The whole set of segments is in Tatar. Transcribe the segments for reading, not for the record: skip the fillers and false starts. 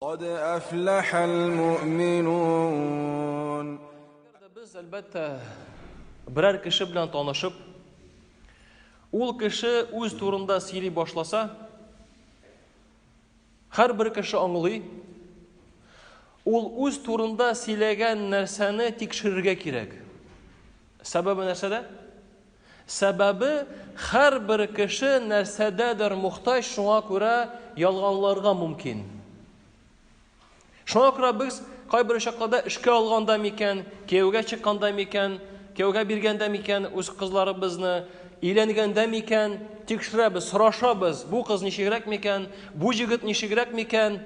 قد أفلح المؤمنون. Без, әлбәттә, берәр кеше белән танышып, ул кеше үз турында сөйли башласа, һәрбер кеше аңлый, ул үз турында сөйләгән нәрсәне тикшерергә кирәк. Сәбәбе нәрсәдә? Сәбәбе, һәрбер кеше нәрсәдәдер мохтаҗ, шуңа күрә ялганларга мөмкин. Шуңа күрә без кайбер чакларда эшкә алганда микән, кияүгә чыкканда микән, кияүгә биргәндә микән үз кызларыбызны, өйләнгәндә микән, тикшерәбез, сорашабыз, бу кыз ничегрәк микән, бу җегет ничегрәк микән?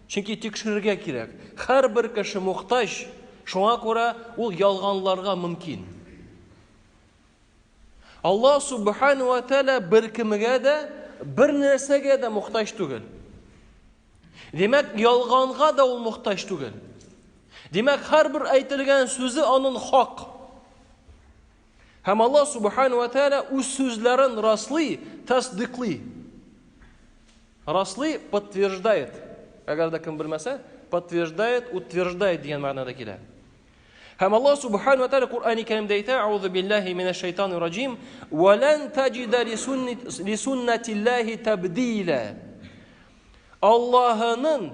Чөнки тикшерергә кирәк. Һәрбер кеше мохтаҗ, шуңа күрә ул ялганларга мөмкин. Аллаһ субхану ва тааля беркемгә дә, бер нәрсәгә дә мохтаҗ түгел. Димәк, ялганга да ул мохтаҗ түгел. Димәк, һәрбер әйтелгән сүзе аның хак. Һәм Аллаһ субхану ва тааля үз сүзләрен раслый, тасдыклый. Раслый, подтверждает. Әгәр дә кем белмәсә, подтверждает, утверждает дигән мәгънәдә килә. Һәм Аллаһ субхану ва тааля Куръани Кәримдә әйтә: "Аузу биллаһи минәш шайтанир раҗим, ва лан таҗида лисуннатиллаһи табдила." Аллаһының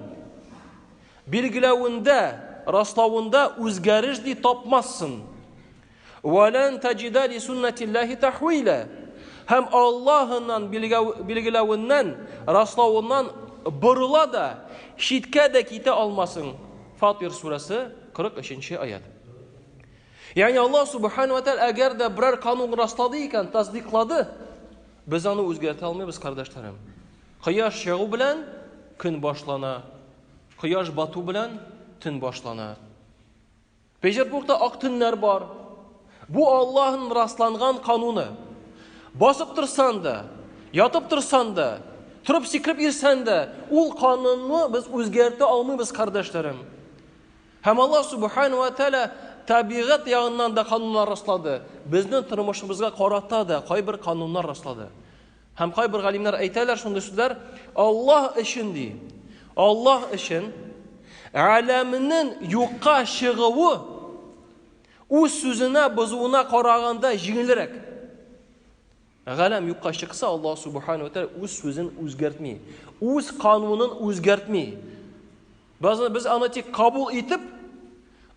билгеләвендә, раславында үзгәреш ди тапмассың. Ва лан таҗида лисуннатиллаһи тахвила. Һәм Аллаһының билгеләвеннән, раславыннан борыла да, читкә дә китә алмасың. Фатир сүрәсе 43 нче аят. Ягъни Аллаһ субхану ва тааля әгәр дә берәр канун раслады икән, тасдыйклады, без аны үзгәртә алмыйбыз, кардәшләрем. Кояш чыгу белән көн башлана, кояш бату белән төн башлана. Петербургта ак төннәр бар. Бу Аллаһның расланган кануны. Басып торсаң да, ятып торсаң да, торып сикереп йөрсәң дә, ул канунны без үзгәртә алмыйбыз, кардәшләрем. Һәм Аллаһ субхану ва тааля табигать ягыннан да кануннар раслады. Безнең тормышыбызга карата да кайбер кануннар раслады. Һәм кайбер галимнәр әйтәләр шундый сүзләр, Аллаһ өчен ди. Аллаһ өчен әләмнең юкка чыгуы үз сүзенә бозуына караганда җиңелрәк. Галәм юкка чыкса, Аллаһ субхану ва тааля үз сүзен үзгәртми, үз канунын үзгәртми. Без, без аны тик кабул итеп,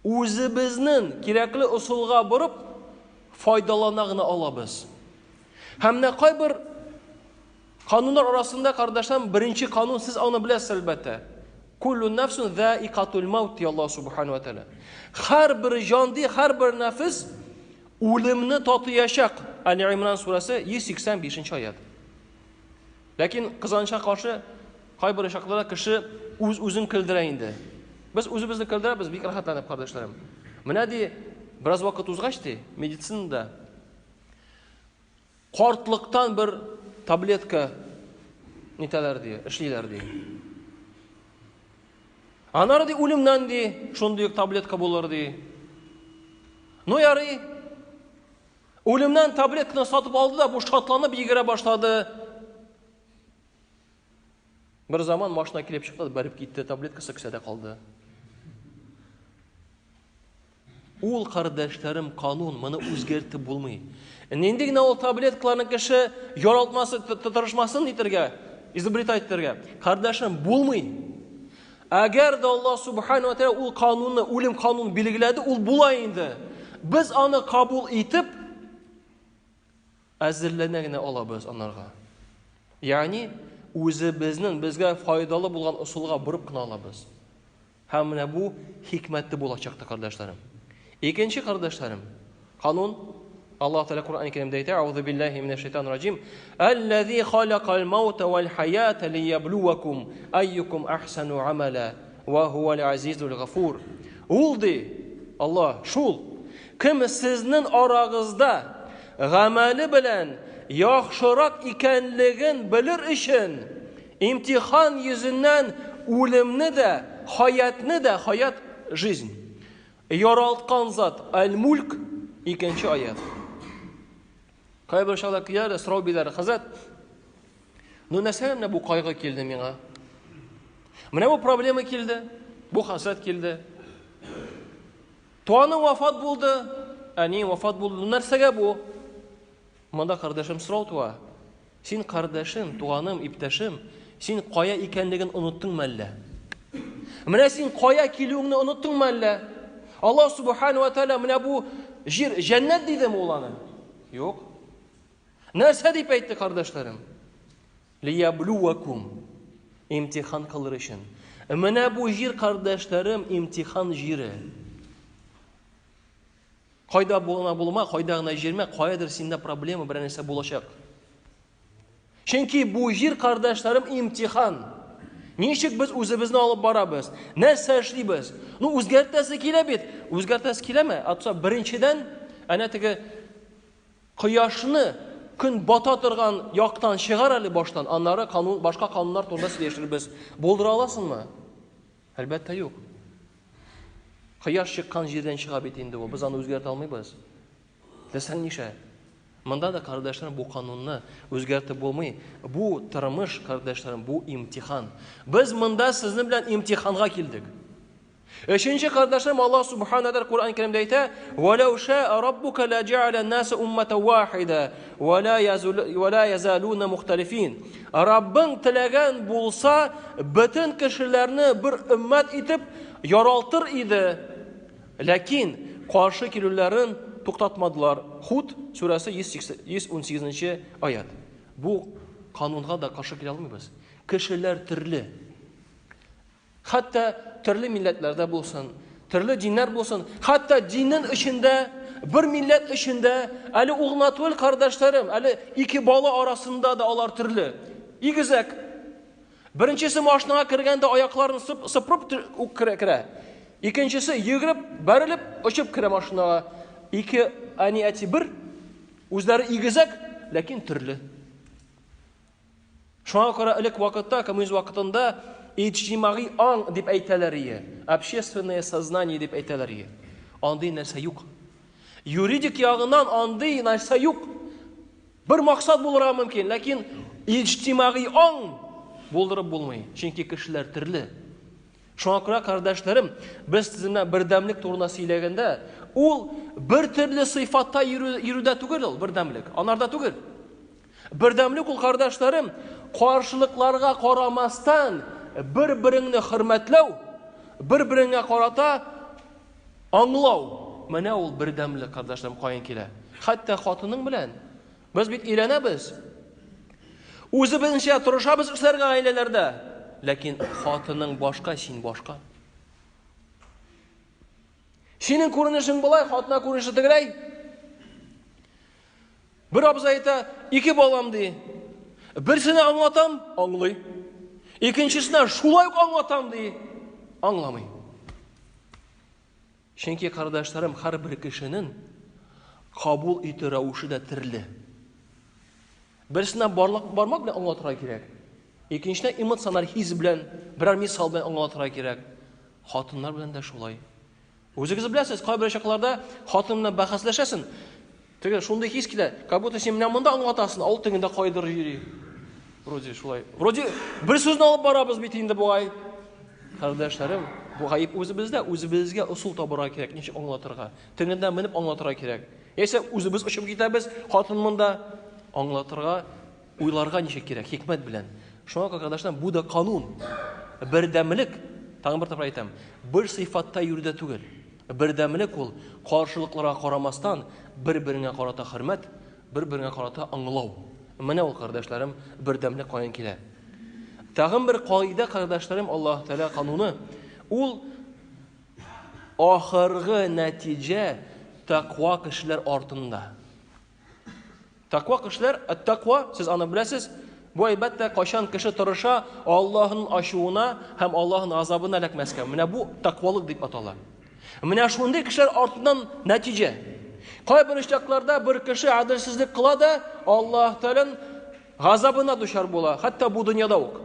үзебезнең кирәкле ысулга борып, файдалана гына алабыз. Һәм менә кайбер кануннар арасында, кардәшләрем, беренче канун, сез аны беләсез, әлбәттә. Куллу нафсун заикатул маут, ди Аллаһ субхану ва тааля. Һәрбер җан ди, һәрбер нәфес үлемне татыячак. Али Имран сүрәсе 185 аят. Ләкин кызганычка каршы, кайбер очракларда кеше үз-үзен көлдерә инде. Без үзебезне көлдерәбез, бик рәхәтләнеп, кардәшләрем. Менә ди, бераз вакыт узгач ди, медицинада картлыктан бер таблетка нитәләр ди, эшлиләр ди. Аннары ди үлемнән ди, шундый ук таблетка булыр ди. Ну ярый. Үлемнән таблетканы сатып алды да, бу шатланып йөгерә башлады. Бер заман машина килеп чыкты, бәреп китте, таблеткасы кесәдә калды. Ул, кардәшләрем, канун, моны үзгәртеп булмый. Нинди генә ул таблеткаларны кеше яралтмасы, тырышмасын итергә, изобретать итергә. Кардәшем, булмый. Әгәр дә Аллаһ субхану ва тааля ул канунны, үлем канунын билгеләде, ул була инде. Без аны кабул итеп әзерләнә генә алабыз анарга. Ягъни үзебезнең безгә файдалы булган ысулга борып кына алабыз. Һәм менә бу хикмәтле булачак та, кардәшләрем. Икенче кардәшләрем, канун Аллаһ Тәгалә Коръән Кәримдә әйтә: "Аузу биллаһи минәш шайтанир раҗим. Аллази халакал маута вал хаята лияблувакум айюкум ахсану амала ва хуал азизул гафур." Ул ди, Аллаһ шул, кем сезнең арагызда гамәле белән яхшырак икәнлеген белер өчен имтихан йөзеннән үлемне дә, хаятны да, хаят жизнь Яралткан зат, Әл-Мульк, икенче аят. Кайбер чакта киләләр дә сорау бирәләр, хәзрәт, ну нәрсәгә менә бу кайгы килде миңа? Менә бу проблема килде, бу хәсрәт килде. Туганым вафат булды, әнием вафат булды. Нәрсәгә бу? Монда кардәшем сорау туа. Син кардәшем, туганым, иптәшем, син кая икәнлеген оныттыңмы әллә? Менә син кая килүеңне оныттыңмы әллә? Аллаһ субхану ва тааля менә бу җир җәннәт дидеме ул аны? Юк. Нәрсә дип әйтте, кардәшләрем? Лияблуакум. Имтихан кылыр өчен. Менә бу җир, кардәшләрем, имтихан җире. Кайда булына булма, кайда гына җирмә, каядыр синдә проблема, берәр нәрсә булачак. Чөнки бу җир, кардәшләрем, имтихан. Ничек без үзебезне алып барабыз? Нәрсә эшлибез? Ну, үзгәртәсе килә бит. Үзгәртәсе киләме? Атса, беренчедән, әнә теге Кояшны көн бата торган яктан чыгар әле баштан, аннары канун, башка кануннар турында сөйләшербез. Булдыра аласыңмы? Әлбәттә, юк. Кояш чыккан җирдән чыга бит инде ул. Без аны үзгәртә алмыйбыз. Теләсәң нишлә. Монда да, кардәшләрем, бу канунны үзгәртеп булмый. Бу тормыш, кардәшләрем, бу имтихан. Без монда сезнең белән имтиханга килдек. Өченче кардәшем Аллаһ субхана тәгалә Коръән Кәримдә әйтә: "Валау шаа раббука ла җә'аля ан-наса умматан вахида ва ла ва ла язалуна мухталифин." Раббың теләгән булса, бөтен кешеләрне бер өммәт итеп яралтыр иде. Ләкин каршы килүләрен туктатмадылар. Худ сүрәсе 118 аят. Бу канунга да каршы килә алмыйбыз. Кешеләр төрле. Хәтта төрле милләтләрдә булсын, төрле диннәр булсын, хәтта диннең эчендә, бер милләт эчендә, әле ул гына түгел, кардәшләрем, әле ике бала арасында да алар төрле. Игезәк. Беренчесе машинага кергәндә аякларын сыпырып ук керә. Икенчесе йөгереп, бәрелеп, очып керә машинага. Ике әни әти бер, үзләре игезәк, ләкин төрле. Шуңа күрә элек вакытта, коммунизм вакытында иҗтимагый аң дип әйтәләр ие, общественное сознание дип әйтәләр ие. Андый нәрсә юк. Юридик ягыннан андый нәрсә юк. Бер максат булырга мөмкин, ләкин иҗтимагый аң булдырып булмый, чөнки кешеләр төрле. Шуңа күрә, кардәшләрем, без сезнең бердәмлек турында сөйләгәндә, ул бер төрле сыйфатта йөрү, йөрүдә түгел ул бердәмлек, анарда түгел. Бердәмлек ул, кардәшләрем, каршылыкларга карамастан, бер-береңне хөрмәтләү, бер-береңә карата аңлау. Менә ул бердәмлек, кардәшләрем, каян килә. Хәтта хатының белән. Без бит өйләнәбез. Үзебезнчә тырышабыз эшләргә гаиләләрдә. Ләкин хатының башка, син башка. Синең күренешең болай, хатына күренеше тегеләй. Бер абзый әйтә, ике балам ди. Берсенә аңлатам, аңлый. Икенчесенә шулай ук аңлатам ди, аңламый. Чөнки кардәшләрем, һәрбер кешенең кабул итү рәвеше дә төрле. Берсенә барлык бармак белән аңлатырга кирәк. Икенчесенә эмоциональ хис белән, берәр мисал белән аңлатырга кирәк. Хатыннар белән дә шулай. Үзегез беләсез, кайбер чакларда хатын белән бәхәсләшәсең. Теге шундый хис килә, как будто син менә монда аңлатасың, ә ул тегендә кайдыр йөри. Вроде шулай. Вроде бер сүзне алып барабыз бит инде бугай. Кардәшләрем, бу гаеп үзебездә, үзебезгә ысул табырга кирәк, ничек аңлатырга. Тегендә менеп аңлатырга кирәк. Яисә үзебез очып китәбез, хатын монда аңлатырга Уйларга ничек кирәк, хикмәт белән. Шуңа күрә, кардәшләр, бу да канун. Бердәмлек, тагын бер тапкыр әйтәм, бер сыйфатта йөрүдә түгел. Бердәмлек ул, каршылыкларга карамастан, бер-береңә карата хөрмәт, бер-береңә карата аңлау. Менә ул, кардәшләрем, бердәмлек каян килә. Тагын бер кагыйдә, кардәшләрем, Аллаһ Тәгалә кануны, ул ахыргы нәтиҗә тәкъва кешеләр артында. Таква кешеләр, ат-таква, сез аны беләсез, бу әлбәттә кайчан кеше тырыша Аллаһның ачуына һәм Аллаһның азабына эләкмәскә. Менә бу таквалык дип атала. Менә шундый кешеләр артыннан нәтиҗә. Кайбер очракларда бер кеше гаделсезлек кыла да Аллаһ Тәгаләнең газабына дучар була, хәтта бу дөньяда ук.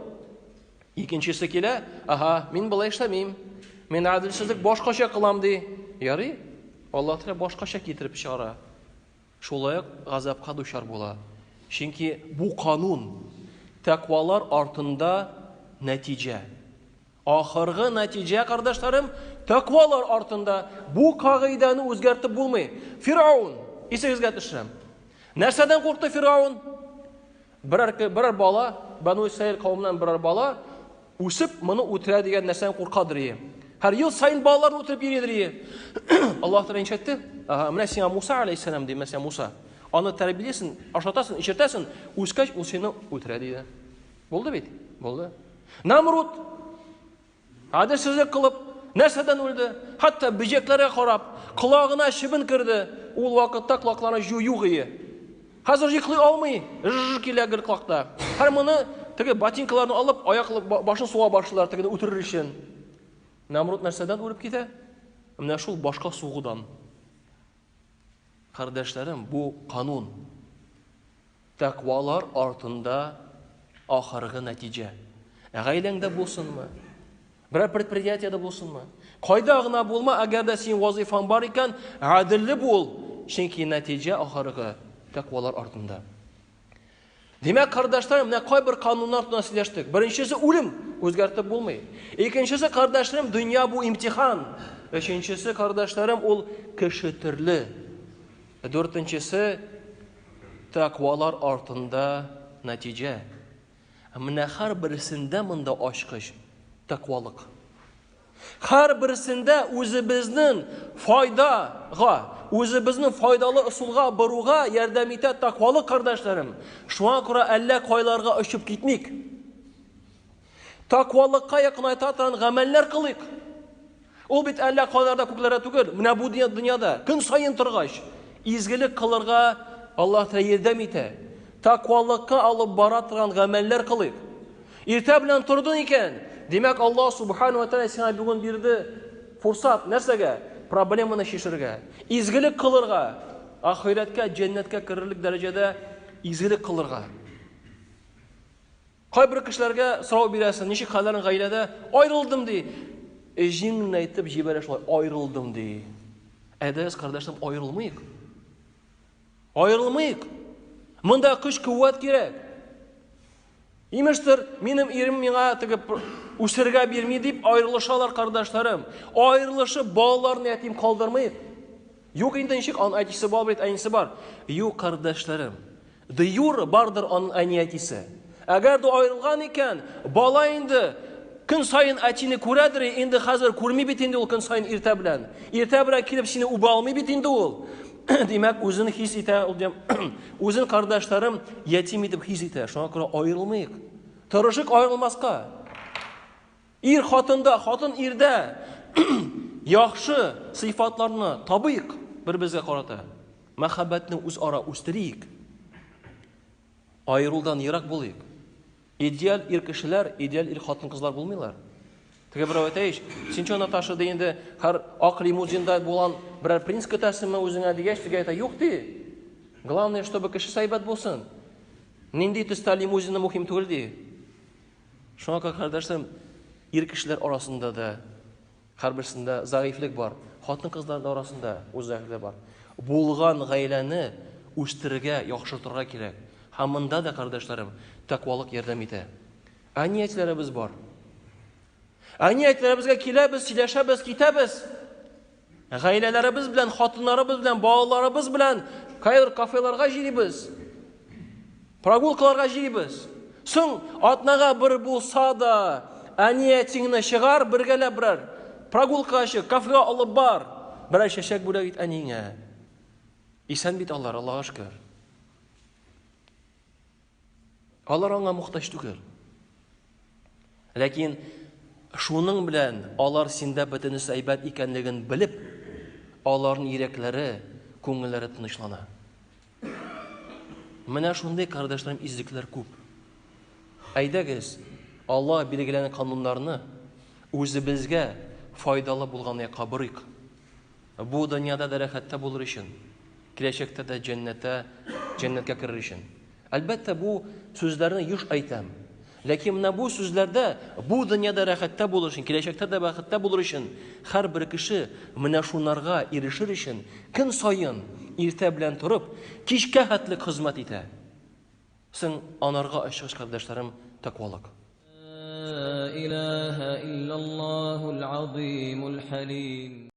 Икенчесе килә, ага, мин болай эшләмим. Мин гаделсезлек башкача кылам ди. Ярый, Аллаһ Тәгалә башкача китереп чыгара. Шулай ук газапка дучар була. Чөнки бу канун, тәкъвалар артында нәтиҗә. Ахыргы нәтиҗә, кардәшләрем, тәкъвалар артында бу кагыйдәне үзгәртеп булмый. Фиргавн, исегезгә төшерәм. Нәрсәдән куркты Фиргавн? Берәр, берәр бала, Бану Исраил кавеменнән берәр бала үсеп, моны үтерә дигән нәрсәдән куркадыр ие. Һәр ел саен балаларны үтереп йөридер ие. Аллаһ Тәгалә ничә әйтте? Ага, менә сиңа Муса алейһиссәлам ди, менә сиңа Муса. Аны тәрбиялисең, ашатасың, эчертәсең, үскәч ул сине үтерә диде. Булды бит? Булды. Намруд гаделсезлек кылып, нәрсәдән үлде? Хәтта бөҗәкләргә карап, колагына чебен керде. Ул вакытта колакларына җу юк ие. Хәзер йоклый алмый, ж килә гел колакта. Һәр моны теге ботинкаларны алып, аяк башын суга башлыйлар тегене үтерер өчен. Намруд нәрсәдән үлеп китә? Менә шул башка сугудан. Кардәшләрем, бу канун. Тәкъвалар артында ахыргы нәтиҗә. Гаиләңдә булсынмы? Берәр предприятиедә булсынмы? Кайда гына булма, әгәр дә синең вазыйфаң бар икән, гаделле бул, чөнки нәтиҗә ахыргы тәкъвалар артында. Димәк, кардәшләрем, менә кайбер кануннар турында сөйләштек. Беренчесе үлем, үзгәртеп булмый. Икенчесе, кардәшләрем, дөнья бу имтихан. Өченчесе, кардәшләрем, ул кеше төрле. Дүртенчесе, тәкъвалар артында нәтиҗә. Менә һәрберсендә монда ачкыч тәкъвалык. Һәрберсендә үзебезнең файдага, үзебезнең файдалы ысулга баруга ярдәм итә тәкъвалык, кардәшләрем. Шуңа күрә әллә кайларга очып китмик. Тәкъвалыкка якынайта торган гамәлләр кылыйк. Ул бит әллә кайларда күкләрдә түгел, менә бу дөньяда көн саен торгач, изгелек кылырга Аллаһ Тәгалә ярдәм итә. Тәкъвалыкка алып бара торган гамәлләр кылыйк. Иртә белән тордың икән, димәк, Аллаһ Субхану ва Тәгалә сиңа бүген бирде фурсат, нәрсәгә? Проблеманы чишергә, изгелек кылырга, ахирәткә, җәннәткә керерлек дәрәҗәдә изгелек кылырга. Кайбер кешеләргә сорау бирәсең, ничек хәлләрең гаиләдә? Аерылдым ди. Җиңеләйтеп җибәрә шулай, аерылдым ди. Әйдәгез, кардәшләрем, аерылмыйк. Аерылмыйк. Монда көч куәт кирәк. Имештер, минем ирем миңа теге үсергә бирми дип аерылышалар кардәшләрем. Аерылышып балаларны ятим калдырмыйк. Юк инде ничек, аның әтисе бар бит, әнисе бар. Юк, кардәшләрем. Де юре бардыр аның әни-әтисе. Әгәр дә аерылган икән, бала инде көн саен әтине күрәдер, инде хәзер күрми бит инде ул көн саен иртә белән. Иртә белән килеп сине үбә алмый бит инде ул. Димәк, үзен хис итә, ул дим, үзен кардәшләрем ятим итеп хис итә. Шуңа күрә аерылмыйк. Тырышыйк аерылмаска. Ир хатында, хатын ирдә яхшы сыйфатларны табыйк бер-беребезгә карата. Мәхәббәтне үзара үстерик. Аерылудан ерак булыйк. Идеаль ир кешеләр, идеаль ир хатын-кызлар булмыйлар. Теге берәү әйтә ич, син чё, Наташа, ди инде, һәр ак лимузинда булган берәр принц көтәсеңме үзеңә дигәч, теге әйтә, юк ди. Главное, чтобы кешесе әйбәт булсын. Нинди төстә лимузины мөһим түгел ди. Шуңа күрә, кардәшләрем, ир кешеләр арасында да һәрберсендә зәгыйфьлек бар, хатын-кызлар да арасында үз зәгыйфьлеге бар. Булган гаиләне үстерергә, яхшыртырга кирәк. Һәм монда да, кардәшләрем, тәкъвалык ярдәм итә. Әни-әтиләребез бар. Әни-әтиләребезгә киләбез, сөйләшәбез, китәбез. Гаиләләребез белән, хатыннарыбыз белән, балаларыбыз белән кайбер кафеларга җыйбыз. Прогулкаларга җыйбыз. Соң атнага бер булса да әни әтиңне чыгар бергәләп берәр прогулкага чык, кафега алып бар. Берәр чәчәк бүләк ит әниеңә. Исән бит алар, Аллага шөкер. Алар аңа мохтаҗ түгел. Ләкин шуның белән алар синдә бөтенесе әйбәт икәнлеген белеп, аларның йөрәкләре, күңелләре тынычлана. Менә шундый кардәшләрем изгелекләр күп. Әйдәгез, Алла билгеләгән кануннарны үзебезгә файдалы булган якка борыйк. Бу дөньяда да рәхәттә булыр өчен, киләчәктә дә җәннәтә, җәннәткә керер өчен. Әлбәттә, бу сүзләрне еш әйтәм. Ләкин менә бу сүзләрдә бу дөньяда рәхәттә булыр өчен, киләчәктә дә бәхеттә булыр өчен һәрбер кеше менә шунарга ирешер өчен көн саен иртә белән торып, кичкә хәтлек хезмәт итә. Соң анарга ачыгыч, кардәшләрем, тәкъвалык. إله إلا الله العظيم الحليم.